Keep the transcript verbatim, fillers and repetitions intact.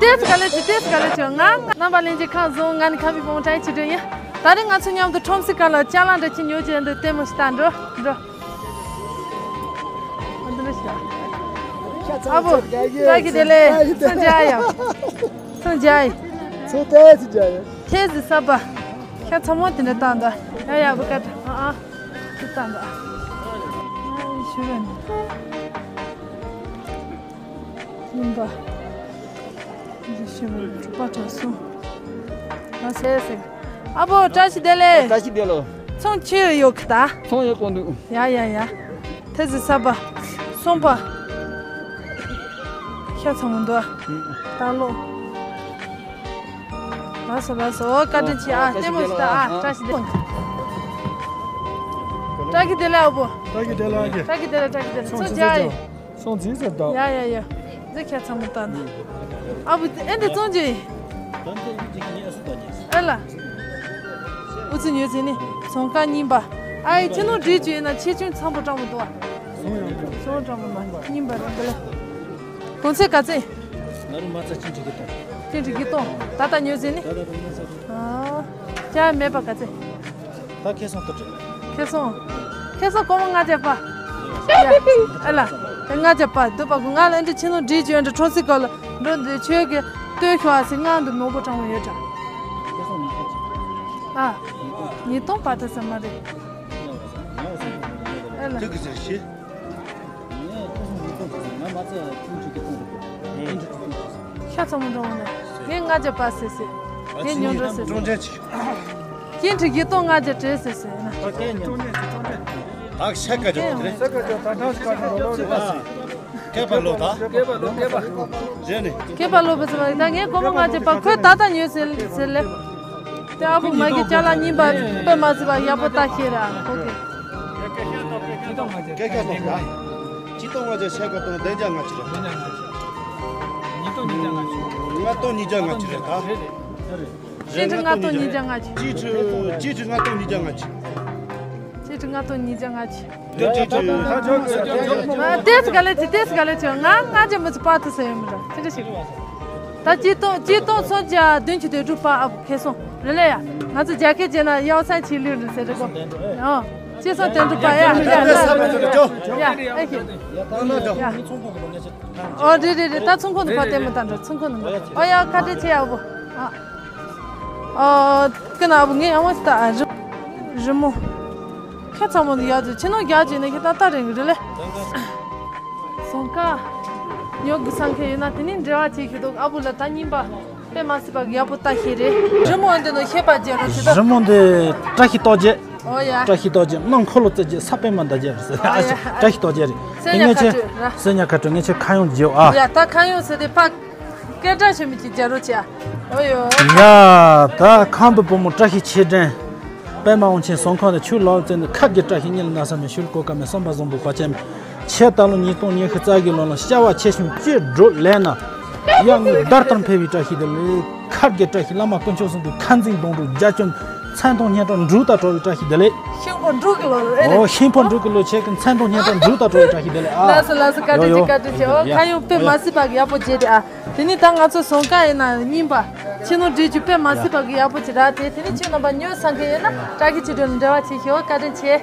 ཏེས་ག་ལེ་ཅི་ཏེས་ག་ལེ་ཅི། ང་རྣམ་པ་ལྷན་རྒྱས་ཁམས་བཟང་། ང་ནི་ཁམས་པའི་བུ་མོ་བཀྲ་ཤིས་ཆོས་སྒྲོན་ཡིན། ད་རིང་ང་ཚོ་མཉམ་དུ་ཁྲོམ་སའི་ཁ་ལ་ཅ་ལག་འདྲ་ཅིག་ཉོ་བྱེད་འདུག་ལྟད་མོ་ཞིག་ལྟ་འགྲོ་འགྲོ། ཨ་བོ། བཀྲ་ཤིས་བདེ་ལེགས། ཚོང་རྒྱག་ཡ། ཚོང་རྒྱག་ཡ། ཚོང་ཏོག་ཙམ་རྒྱག་ཡ། ཁྱེད་ཀྱི་ས་པ། ཁྱེད་ཚང་མ་དེ་འདྲ་བཏང་འདུག་ཡ་ཡ། བུ་སྐད་ཨ་ཨ། དེ་བཏང་འདུག་ཨ་ཞུ་བ་ནི། ཡིན་པ། འདི་ཞུ་བ་ནི་གྲུབ་པ་གྲོལ་སོང་། ང་ཟེར་ཟེར། ཨ་བོ། བཀྲ་ཤིས་བདེ་ལེགས། བཀྲ་ཤིས་བདེ་ལེགས། ཚོང་ཁྱེར་ཡོད་གི་ད། ཚོང་ཡོད་གོ་འདུག་ཡ་ཡ་ཡ། ཐེ་ཟི་ས་པ། སོང་པ། ཤ་ཚ་མོ་འདུག་ད་ལོ། ལགས་སོ་ལགས་སོ། བཀའ་དྲིན་ཆེ་ཨ། ལྟད་མོ་ཞིག་ལྟ་ཨ། བཀྲ་ཤིས་བདེ་ལེགས། བཀྲ་ཤིས་བདེ་ལེགས་ཨ་བོ། བཀྲ་ཤིས་བདེ་ལེགས་ཨ། བཀྲ་ཤིས་བདེ་ལེགས། བཀྲ་ཤིས་བདེ་ལེགས། ཚོང་རྒྱག་ཡིན། སོང་ཙི་ཙི་ད། ཡ་ཡ་ཡ། འདི་ཁྱེད་ཚང་མ་ལྟ་ན། ཨ་བུ་ཨེ་འདི་ཚོང་ཅི། ཨེ་ལ། ཨུ་ཚུགས་ཉོས་ཟིན་ནི། ཚོང་ཁང་རྙིང་པ། ཨ་ཡི་ཁྱི་ནོར་འདྲེས་ཅི་ཡིན་ན་ཆེ་ཆུང་ཚང་པོ་སྤྲང་མོ་འདུག་ཚོང་ཡང་འདུག་ཚོང་སྤྲང་མོ་མ་རྙིང་པ་རེད་འདི་ལ། གོང་ཚད་ག་ཚད། ང་རུ་མ་རྩ་གཅིག་ཁྲི་བརྒྱད་སྟོང་། གཅིག་ཁྲི་བརྒྱད་སྟོང་། ད་ལྟ་ཉོས་ཟིན་ནི། ད་ལྟ་ཉོས་ཟིན། ཨ། ཅག་མེད་པ་ག་ཚད། ད་ཁེ་སང་ཏུ་དྲི། ཁེ་སང་། ཁེ་སང་སྒོར་མོ་ལྔ་བརྒྱ་པ། ཡ། ཨ་ལ། ལྔ་བརྒྱ་པ་འདུག་པ། ང་ལ་འདི་ཁྱི་ནོར་འདྲེས་ཅི་ཡོད་འདྲ་ཁྲོམ་སའི་སྒང་ལ་འགྲོ་འདི་ཁྱོད་ཀྱི་ལྟོས་ཤོག་ཨ་ཟེར། ང་འདི་མང་པོ་སྤྲང་མོ་ཡོད་འདྲ། ཨ། ཉིས་སྟོང་བར་དུ་ཟེར་མ་རེད། ཨ་ལ། དེ་གི་ཟེར་ཤི། ཤ་ཚ་མོ་འགྲོ་འོང་ན། ངས་ལྔ་བརྒྱ་པ་ཟེར་ཟེར། ངས་ཉོ་འགྲོ་ཟེར་ཟེར། ཅིན་ཁྲི་བརྒྱད་སྟོང་ལྔ་བརྒྱ་སྤྲད་ཟེར་ཟེར་ན། ད་ཤ་ཀ་ཅོ་རེད། སྐད་པ་ལོ་ད། རེད་ནི། སྐད་པ་ལོ་པ་ཟེར་བ་ད་ངས་སྒོར་མོ་ལྔ་བརྒྱ་པ་ཁོས་ད་ལྟ་ཉོས་ཟེར་ཟེར་ལེ། དེ་ཨ་བུ་མ་གི་ཅ་ལག་རྙིང་པ་དཔེ་མ་སྲིད་པ་ཡག་པོ་ལྟ་ཤེས་ར་ཁོ་གི། སྐད་ཆ་ལོ་ད། ཅི་སྟོང་ལྔ་བརྒྱ་ཤ་ཀ་སྟོང་བདུན་བརྒྱ་ལྔ་བཅུ་རེད། ལྔ་སྟོང་ཉིས་བརྒྱ་ལྔ་བཅུ་རེད་ད། ཅིན་ཁྲི་ལྔ་སྟོང་ཉིས་བརྒྱ་ལྔ་བཅུ། ཅིན་ཁྲི་ཅིན་ཁྲི་ལྔ་སྟོང་ཉིས་བརྒྱ་ལྔ་བཅུ། ཅིན་ཁྲི་ལྔ་སྟོང་ཉིས་བརྒྱ་ལྔ་བཅུ། ཏེས་ག་ལེ་ཅི་ཏེས་ག་ལེ་ཅི། ང་ལྔ་བརྒྱ་མི་ཚོ་པ་ཏི་ཟེར་ཡོད་མི་འདྲ་ཅི་འདྲ་ཞིག་ད་ཅིན་སྟོང་ཅིན་སྟོང་སུམ་བརྒྱ་བདུན་ཅུ་དོན་དྲུག་པ་ཨ་ཁེ་སོང་རེད་ལེ་ཡ། ང་ཚོ་རྒྱ་སྐད་བྱས་ན་ཡའོ་སན་ཆི་ལིར་ཟེར་རེད་གོ། ཨོ། ཅིན་སྟོང་དོན་དྲུག་པ་ཡ། ཡ་ཨེ་ཁེ། ཡ། ཨོ་རེད་རེད་རེད། ད་ཚོང་ཁང་དུ་ཕར་ལྟད་མོ་ལྟ་འགྲོ། ཚོང་ཁང་དུ་འགྲོ། ཨོ་ཡ་བཀའ་དྲིན་ཆེ་ཡ་བོ། ཨ། ཨོ། ཀི་ན་བོ་ངས་ཡང་བ་ད་རི་རི་མོ། ཁྱེད་ཚང་མ་ཡག་ཅིག་ཁྱེད་ནང་རྒྱག་ཅིག་ནས་ཁྱེད་ད་ལྟ་རིང་རེད་ལེ། སོང་ཀ་ཉོ་དགོས་བསམ་མཁན་ཡོད་ན་དེ་ནས་འབྲེལ་བ་བྱེད་ཤེས་འདུག་ཨ་བུ་ལ་ད་རྙིང་པ་དཔེ་མ་སྲིད་པ་ཡག་པོ་ལྟ་ཤེས་རེད། རི་མོ་འདི་ནང་ཤེས་པ་རྒྱལ་རོ་ཟེར་ད། རི་མོ་འདི་བཀྲ་ཤིས་རྟགས་བརྒྱད། ཨོ་ཡ། བཀྲ་ཤིས་རྟགས་བརྒྱད་གནམ་འཁོར་ལོ་རྩིབས་བརྒྱད་ས་པད་མ་ཟླ་བརྒྱད་རེད་ཟེར། ཨ་ཞེ་བཀྲ་ཤིས་རྟགས་བརྒྱད་རེད། སེ་ཉ་ངས་ཁ་ཆེ་སྤྲོད་ར། སེ་ཉ་ཁ་སྤྲོད་ངས་ཁྱེད་ཁ་ཡོང་བརྗེའོ་ཨ། ཡ་ད་ཁ་ཡོང་ཟེར་དེ་ཕ། སྐད་གྲགས་ཆེན་མོ་ཅིག་རྒྱ་རོ་ཅིག་ཨ། ཨོ་ཡོ། ཡ་ད་ཁམས་པའི་བུ་མོ་བཀྲ་ཤིས་ཆོས་སྒྲོན། པད་མ་དབང་ཆེན་ཟོང་ཁང་དུ་ཆུ་ལོག་བཙན་དུ་ཁ་རྒྱ་བཀྲ་ཤིས་གཉིད་ལ་ན་ས་མེད་ཤུལ་གོ་ཀ་མེད་བསམ་པ་བཟང་པོ་བ་ཅན། ཆེ་ད་ལོ་ཉིས་སྟོང་ཉི་ཤུ་རྩ་གི་ལོ་ལ་བྱ་བ་ཆེ་ཆུང་བཅུ་སྒྲུབ་ལས་ན། ཡང་ངུ་བརྡར་ལྟར་འཕེལ་བའི་བཀྲ་ཤིས་བདེ་ལེགས། ཁ་རྒྱ་བཀྲ་ཤིས་བླ་མ་དཀོན་མཆོག་གསུམ་གྱི་ཁ་འཛིན་སྡོང་གྲོགས་རྒྱ་ཁྱོན་མཚན་དང་སྙན་གྲགས་འབྲུག་ལྟར་གྲོལ་བའི་བཀྲ་ཤིས་བདེ་ལེགས། ཤིང་ཕོ་འབྲུག་གི་ལོ་རེད། ཨོ་ཤིང་ཕོ་འབྲུག་གི་ལོ་ཆེ་གི་མཚན་དང་སྙན་གྲགས་འབྲུག་ལྟར་གྲོལ་བའི་བཀྲ་ཤིས་བདེ་ལེགས་ཨ། ལགས་སོ་ལགས་སོ་བཀའ་དྲིན་ཆེ་བཀའ་དྲིན་ཆེ། ཨོ་ཁ་ཡོང་དཔེ་མ་སྲིད་པ་གི་ཡག་པོ་བྱས་ཏེ་ཨ། དེ་ནས་ད་ང་ཚོ་ཟོང་ཀ་ཡིན་ན་རྙིང་པ། ཁྱི་ནོར་འདྲེས་རྒྱུ་དཔེ་མ་སྲིད་པ་གི་ཡག་པོ་ཅིག་རག་སྟེ་དེ་ནས་ཁྱེད་རྣམ་པ་ཉོ་བསམ་མཁན་ཡོད་ན་བཀྲ་ཤིས་ཆོས་སྒྲོན་ལ་འབྲེལ་བ་བྱེད་ཤོག་བཀའ་དྲིན་ཆེ།